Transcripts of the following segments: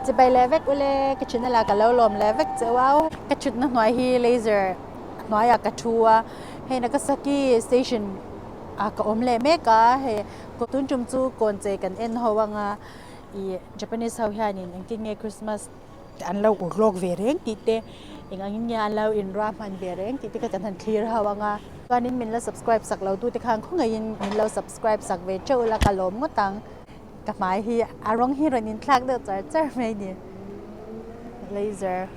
Chibai leh vek ule ka channel ah ka lo lawm leh vek che uau. Ka thutna hnuai hi laser hnuaiah ka thu a, hei Nagasaki station ah ka awm leh mek a, hei tun tum chu kawn chei kan en ho anga ih Japanese ho hianin engtin nge Christmas an lo ur lawk ve reng tih te eng angin nge an lo inruah hman ve reng tih te kha kan han thlir ho anga chuanin min la subscribe sak lo tute khan khawngaihin min lo subscribe sak ve teuh ula ka lawm ngawt ang. Ka hmai hi a rawng hi rawn inthlak deuh char char mai a ni. Laser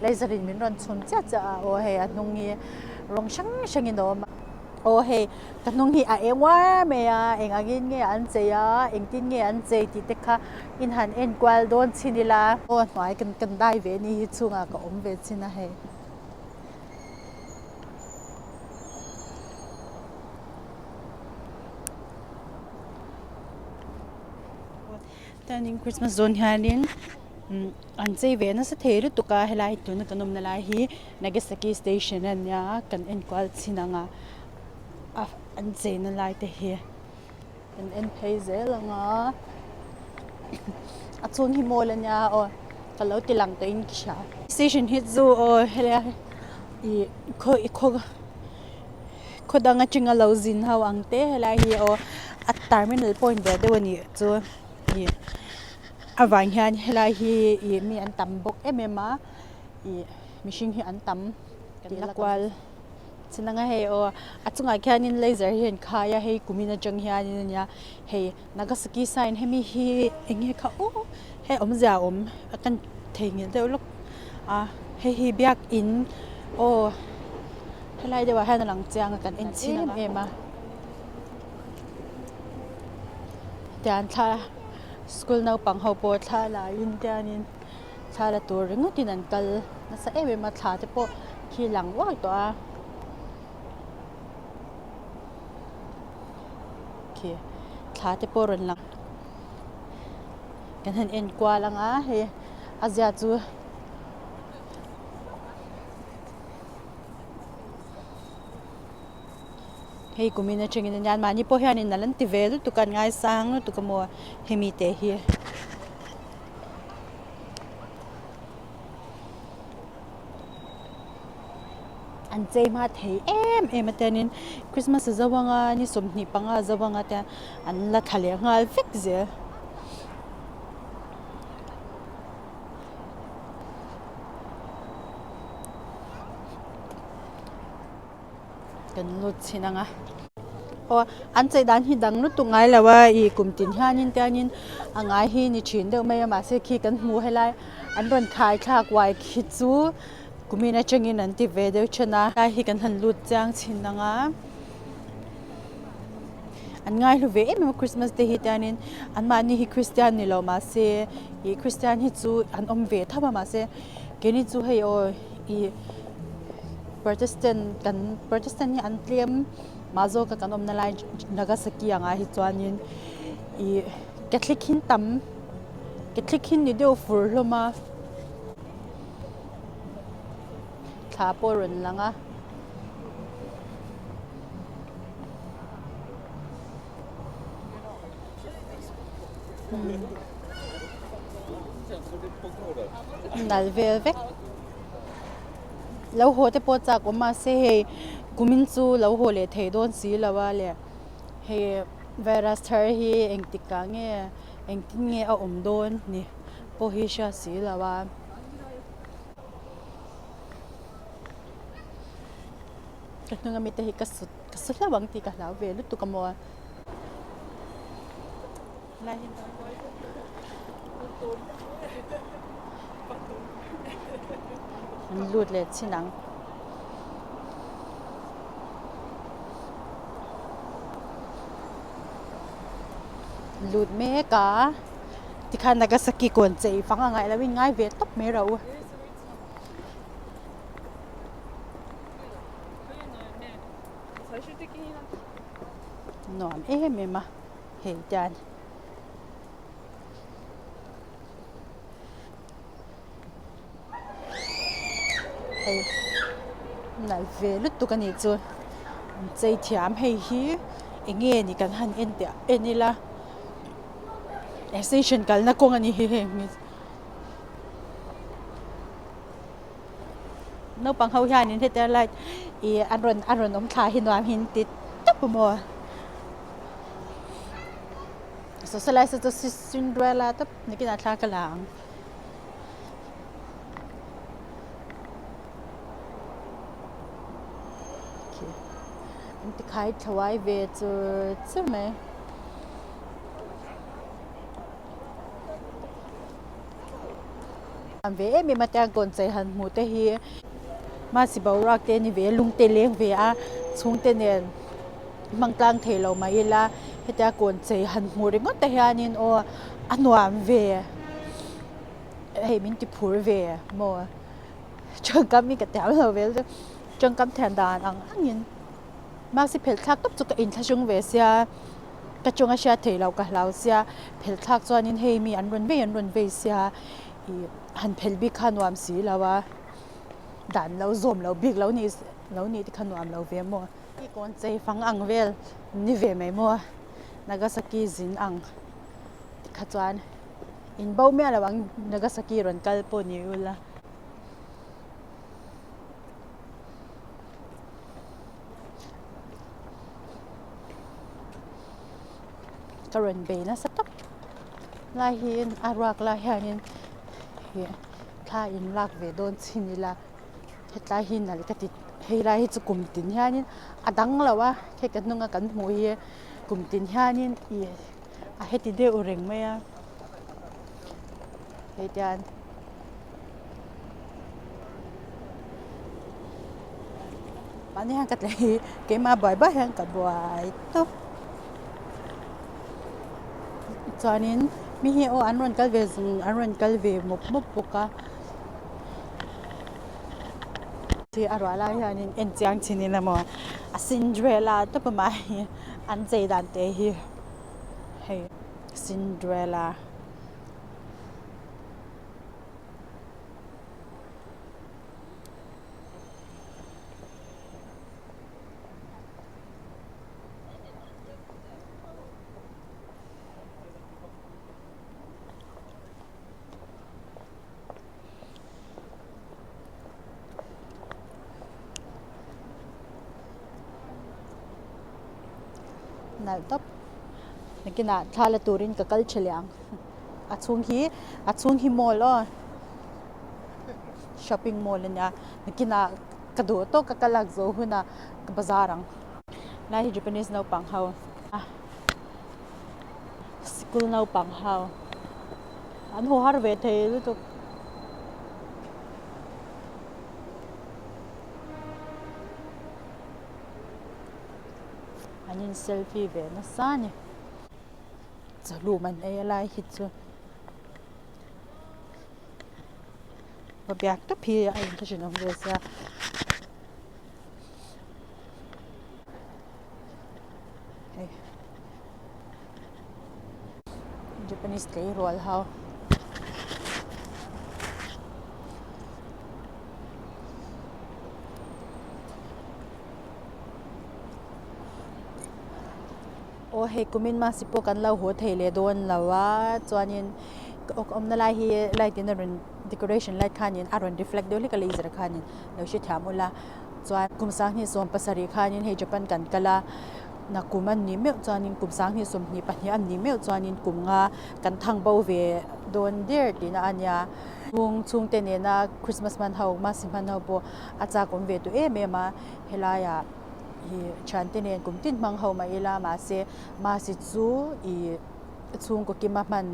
laser in min rawn chhun chiah chiah a aw hei a hnung hi rawng hrang hrang in a awm a. Aw hei ka hnung hi a eng uar mai a eng angin nge an chei a engtin nge an chei tih te kha in han en kual dawn chin ila. Aw hnuai kan kan dai ve a ni hi chhungah ka awm ve chin a hei. Chuanin Christmas dawn hianin an chei ve nasa thei lutuk a helai tuna kan awmna lai hi Nagasaki station a nia kan enkual chhin ang a a an cheina lai te hi kan en phei zel ang a a chhung hi mall a nia aw ka lo ti lang tawhin ka hria station hi chu aw helai ih khaw ih khaw. Khaw dang atanga lo zin ho ang te helai hi aw a terminal point ve deuh a nih chu ih avang hian helai hi ih mi an tam bawk em em a ih mihring hi an tam tih la kual chin anga hei aw a chungah khianin laser hi a inkhai a hei kumin atang hianin a nia hei Nagasaki sign hemi hi eng nge kha aw hei awmzia a awm a kan theihnghilh deuh lawk a hei hi biakin aw. Helai deuhah hian a lang chiang a kan en chhin em em a tian thla school naupang ho pawh thla la in tianin thla la tur ringawt in an kal nasa em em a thla te pawh khi lang uai tawh a khi thla te pawh rawn lang kan han en kual ang a hei a zia chu. Hei kumin atangin ania mahni pawh hianin a lan ti ve lutuk a an ngaisang lutuk a maw hemi te hi. An chei hma thei em em a tiangin Christmas a zo anga ni 25 a zo anga te an la thla leh nghal vek zel. Kan lut chhin ang a aw an chei dan hi dang lutuk ngai lo a ih kum tin hianin tiangin a ngai hi ni thin deuh mai a mahse khi kan hmu helai an rawn khai thlak uai khi chu kumin atangin an ti ve deuh then a helai hi kan han lut chiang chhin ang a. An ngaihlu ve em em a Christmas te hi tianin anmahni hi Christian ni lo mahse ih Christian hi chu an awm ve tho a mahse keini chu hei aw ih Protestant kan Protestant hi an tlem mah zawk a kan awmna lai Nagasaki angah hi chuanin ih Catholic hi an tam Catholic hi ni deuh fur hlawm a thla pawh a rawn lang a. Nal vel vek lo haw te pawh chak awm mahse hei kumin chu lo haw leh thei dawn si lo a le hei virus thar hi engtik ah nge engtin nge a awm dawn ni pawh hi hriat si lo a. Ka hnung ami te hi ka su ka su hlauh ang tih ka hlau ve lutuk a maw. An lut leh chin ang. Lut mek a tikhan Nagasaki kawn chei fang a ngaih loh in ngai ve tawp mai ro. Nuam em em a hei tian hei nalh ve lutuk a nih chu an chei thiam hei hi eng nge ni kan han en teh en ila station kalna kawng a ni hi heng hi. Naupang ho hianin hetia light ih an rawn a rawn awm thla hi nuam hi an ti tawp a maw. Socialise chu Cinderella tawp nikinah thla ka la ang. An ti khai thlawai ve chur chur mai. An ve em em a tiang kawn chei han hmuh te hi mahse boruak te a ni ve a lung te leng ve a chhungte nen hmang tlang thei lo mah ila hetia kawn chei han hmuh ringawt te hianin aw a nuam ve hei min ti phur ve maw tangkam hi ka tiam lo vel chu tangkam thian dan ang angin mahse phelh thlak tawp chu ka inthlahrung ve sia. Ka chunga hriat theih loh ka hlau sia, phelh thlak chuanin hei mi an rawn vei an rawn vei sia ih han phelh bik kha nuam si lo a, dan lo zawm lo bik lo nih lo nih te kha nuam lo ve maw. I kawn chei fang ang vel ni ve mai maw Nagasaki zin ang tikha chuan in bo miah lo ang Nagasaki rawn kal pawh ni ula. Ka rawn bei nasa tawp lai hi a ruak lai hianin ih thla in lak ve dawn chin ila hetlai hi nalh ka ti hei lai hi chu kum tin hianin a dang lo a hei ka hnunga kan hmuh hi kum tin hianin ih a heti deuh reng mai a hei tian. Mahni hian ka tlei hi keimah buai buai hian ka buai tawp. Chuanin mi hi aw an rawn kal ve zung an rawn kal ve mawp mawp bawk a. Khi a ruah lai hianin en chiang thin ila maw a Cinderella tawp a mah hi an chei dan te hi hei Cinderella. Nalh tawp nakinah thla la turin ka kal tha leh ang. A chhung hi a chhung hi mall aw shopping mall a nia nakinah ka duh tawk a ka lak zawh hunah ka bazar ang lai hi Japanese naupang ho a sikul naupang ho an haw har ve thei lutuk. An in selfie ve nasa a ni. Chawhlum an ei a lai hi chu va biak tawp hi a inthlahrun awm ve sia. Hei Japanese tleirawl ho. Aw hei kumin mahse pawh kan lo haw thei leh dawn lo a chuanin ka awmna lai hi light in a rawn decoration light khanin a rawn reflect deuh hlek a laser khanin lo hrethiam ula chuan kum sanghnih 70 khanin hei Japan kan kal a nakum an nih meuh chuanin kum sanghnih 22 an nih meuh chuanin kum nga kan thang bo ve dawn der tihna a nia chhung chhungte nena Christmas hman ho mahse hman ho pawh a chak awm ve tawh em em a helaiah. Ih thiante nen kum tin hmang ho mah ila mahse mahse chu ih chhungkaw kima hman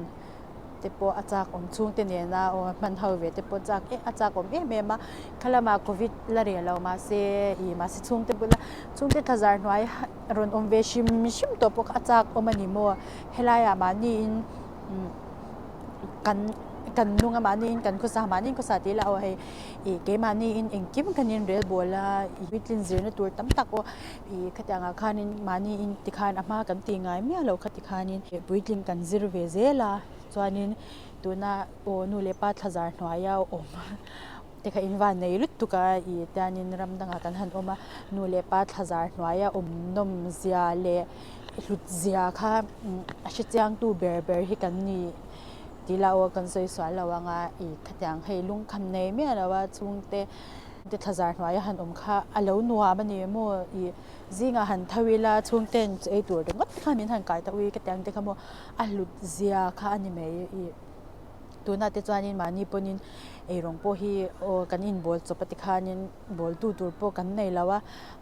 te pawh a chak awm chhungte nena aw hman ho ve te pawh chak a chak awm em em a khalamah covid la reh lo mahse ih mahse chhungte bula chhungte thla zar hnuai rawn awm ve hrim hrim tawh pawh kha a chak awm a ni maw helaiah mahniin kan kan nung a mahniin kan khawsa mahniin khawsa tih ila aw hei ih keimahniin engkim kan inrel bawl a ih puitlin zirna tur tam tak aw ih khatiang ah khanin mahniin tikhan a hma kan tih ngai miah loh kha tikhanin puitling kan zir ve zel a chuanin tuna aw nu leh pa thla zar hnuaia awm te kha invan nei lutuk a ih tianin ram dangah kan han awm a nu leh pa thla zar hnuaia awm nawm zia leh hlut zia kha a hre chiang tu ber ber hi kan ni tih lah aw kan sawi sual lo ang a ih khatiang hei lungkham nei miah lo a chhungte. Te thlazar hnuaia han awm kha a lo nuam a ni maw ih zingah han tho ila chhungten chu ei tur ringawt te khan min han kai ta ui ka ti ang te kha maw a hlut zia kha a ni mai ih tunah te chuanin mahni pawhin eirawng pawh hi aw kan inbawl chawp a tikhanin bawl tu tur pawh kan nei lo a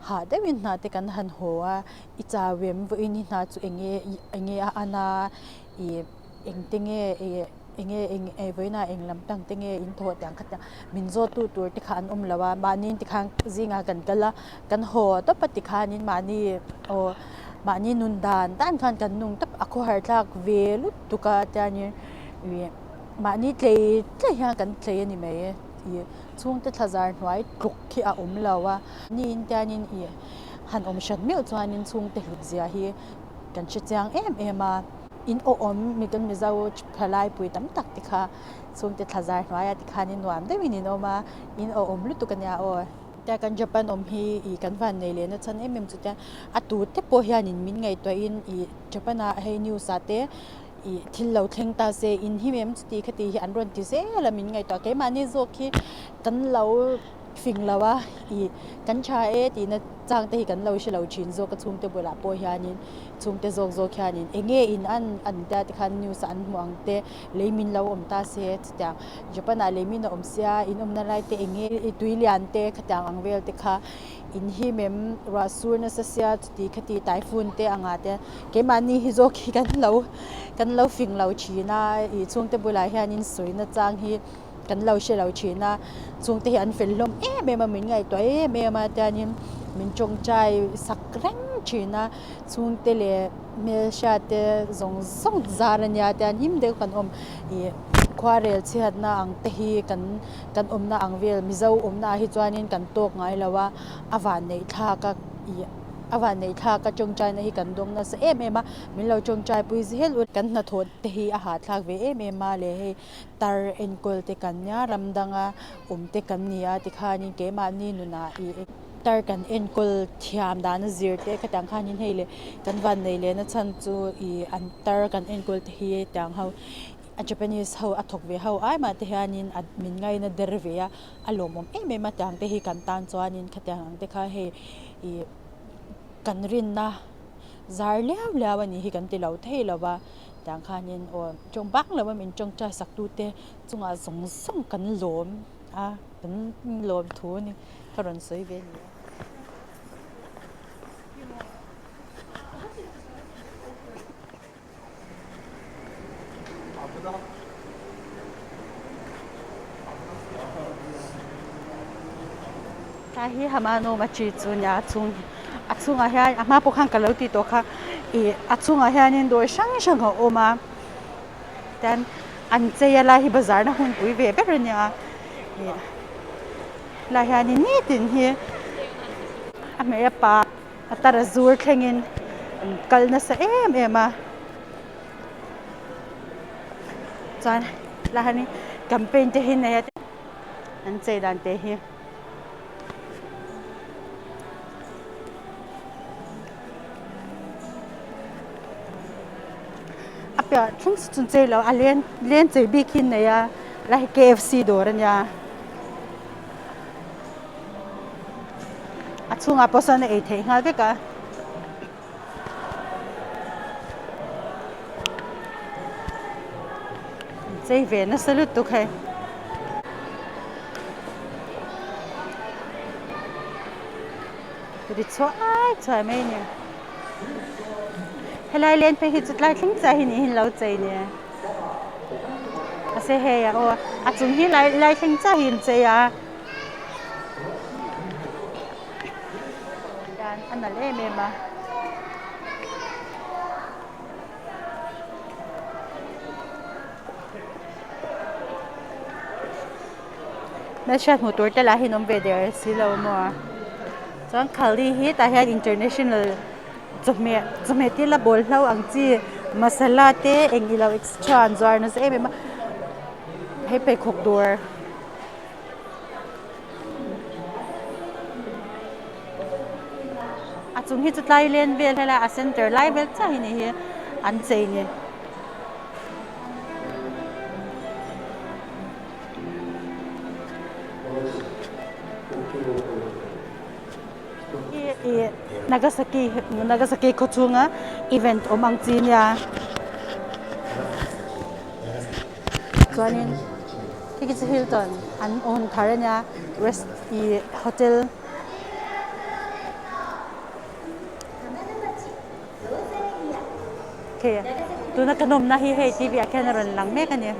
hah deuhin hna te kan han haw a i chau em vawiin hi hna chu eng nge eng nge a an a ih engte nge ih eng nge eng eh vawiinah eng lam tang te nge in thawh tih ang kha tiang min zawt tu tur te kha an awm lo a mahni tikhan zingah kan kal a kan haw tawp a tikhanin mahni aw mahni nun dan dan khan kan nung tawp a khawhar thlak ve lutuk a tiangin ih mahni tlei tlei hian kan tlei a ni mai ih chhungte thlazar hnuai tluk khi a awm lo a niin tiangin ih han awm hran meuh chuanin chhungte hlut zia hi kan hre chiang em em a. In awhawm mi kan Mizo thalai pui tam tak te kha chhungte thlazar hnuaiah te khanin nuam deuhin in awm a, in awhawm lutuk a nia aw. Tia kan Japan awm hi ih kan van nei leh na chhan em em chu tia a tu te pawh hianin min ngaihtuahin ih Japan ah hei news ah te ih thil lo thleng ta se in him em chuti khati hi an rawn ti zel a min ngaihtuah keimahni zawk hi kan lo fing lo a ih kan tha e tihna chang te hi kan lo hre lo thin zawk a chhungte bulah pawh hianin chhungte zawk zawk hianin eng nge in an an tia tikhan news ah an hmuh ang te lei min lo awm ta se chutiang Japan ah lei min a awm sia in awmna lai te eng nge i tui lian te khatiang ang vel te kha in him em ruah sur nasa sia chuti khati typhoon te anga te keimahni hi zawk hi kan lo kan lo fing lo thin a ih chhungte bulah hianin sawina chang hi. Kan lo hre lo thin a, chungte hi an fel hlawm em em a, min ngaihtuah em em a tiangin min tawngtai sak reng thin a, chhungte leh hmelhriat te zawng zawng zar a nia tiang him deuh kan awm ih khuarel chhiatna ang te hi kan kan awmna ang vel mizo awmna ah hi chuanin kan tawk ngai lo a, a vanneih thlak a ih a vanneih thlak a tawngtaina hi kan dawng nasa em em a, min lo tawngtai pui zel u kan hnathawh te hi a hahthlak ve em em a leh hei. Tar enkawl te kan nia, ram danga awm te kan ni a tikhanin keimahni nunah ih tar kan enkawl thiam dana zir te khatiang khanin hei leh kan vannei lehna chhan chu ih an tar kan enkawl te hi tiang ho a Japanese ho a thawk ve ho ai mah te hianin a min ngaina der ve a, a lawmawm em em a tiang te hi kan tan chuanin khatiang ang te kha hei ih kan rinna zar liau liau a nih hi kan ti lo thei lo va. Tiang khanin aw tawng bang lo a min tawngtai sak tute chungah zawng zawng kan lawm a, kan lawm thu a ni ka rawn sawi ve a ni. Tlai hi Hamano Machi chu nia a chhung a chhungah hian a hma pawh khan ka lo tih tawh kha ih a chhungah hianin dawr hrang hrang a awm a tian an chei a lai hi bazar na hun pui ve ber a nia ih lai hianin nitin hi a hmei a pa a tar a zur thlengin an kal nasa em em a chuan lai hianin campaign te hi nei a an chei dan te hi. A piah thleng chu chei lo a len len chei bik hi nei a lai hi K F C dawr a nia a chhungah pawh sawn a ei theih nghal vek a. Chei ve nasa lutuk hei. Ri chhuai chhuai mai a ni. Helai len phei hi chu tlai thleng chiah hi niin lo chei ni. Mahse hei a aw a chung hi lai lai thleng chiah hi an chei a. Hian a nalh em em a. Hmelhriat hmuh tur te lah hi an awm ve der si lo maw chuan khali hi tah hian international chawhmeh chawhmeh te la bawl hlo ang chi masala te eng ilo extra an zuar nasa em em a hei pheikhawk dawr. A chung hi chu tlai len vel helai a center lai vel chiah hi ni hi an chei ni. Nagasaki Nagasaki khaw chhunga event awm ang chi nia chuanin khi khi chu Hilton an awn thar ania rest ih hotel. Khi tuna kan awmna hi hei T V ah khian a rawn lang mek a ni.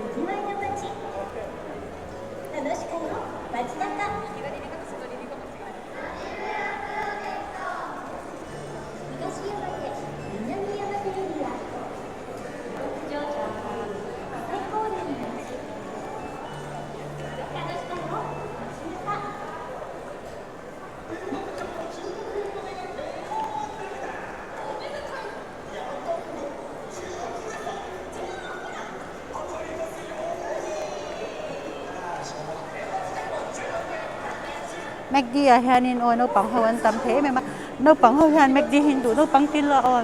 Macd ah hianin aw naupang ho an tam thei em em a naupang ho hian macd hi an duh naupang til a aw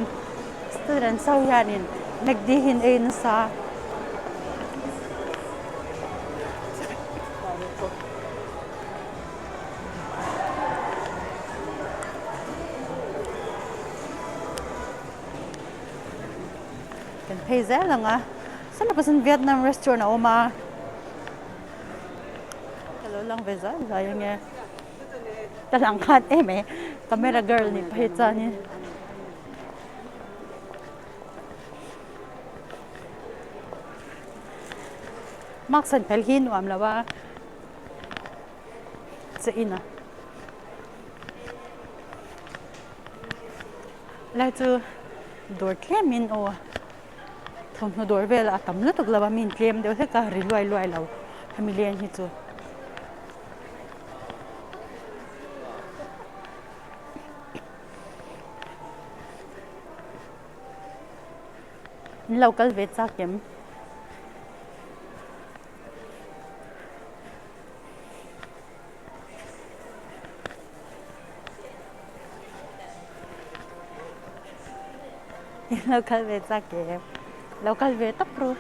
students ho hianin macd hi an ei nasa. Kan phei zel ang a saw pawn Vietnam restaurant a awm a ka lo lang ve zai zai ang e ka lang khat em e camera girl nih phei chuanin. Mask han phelh hi nuam lo a. Che in a lai chu dawr tlem in aw thawmhnaw dawr vel a tam lutuk lo a mi in tlem deuh hlek a ri luai luai lo hemi leng hi chu. In lo kal ve chak em? Lo kal ve chak em? Lo kal ve tawp ru.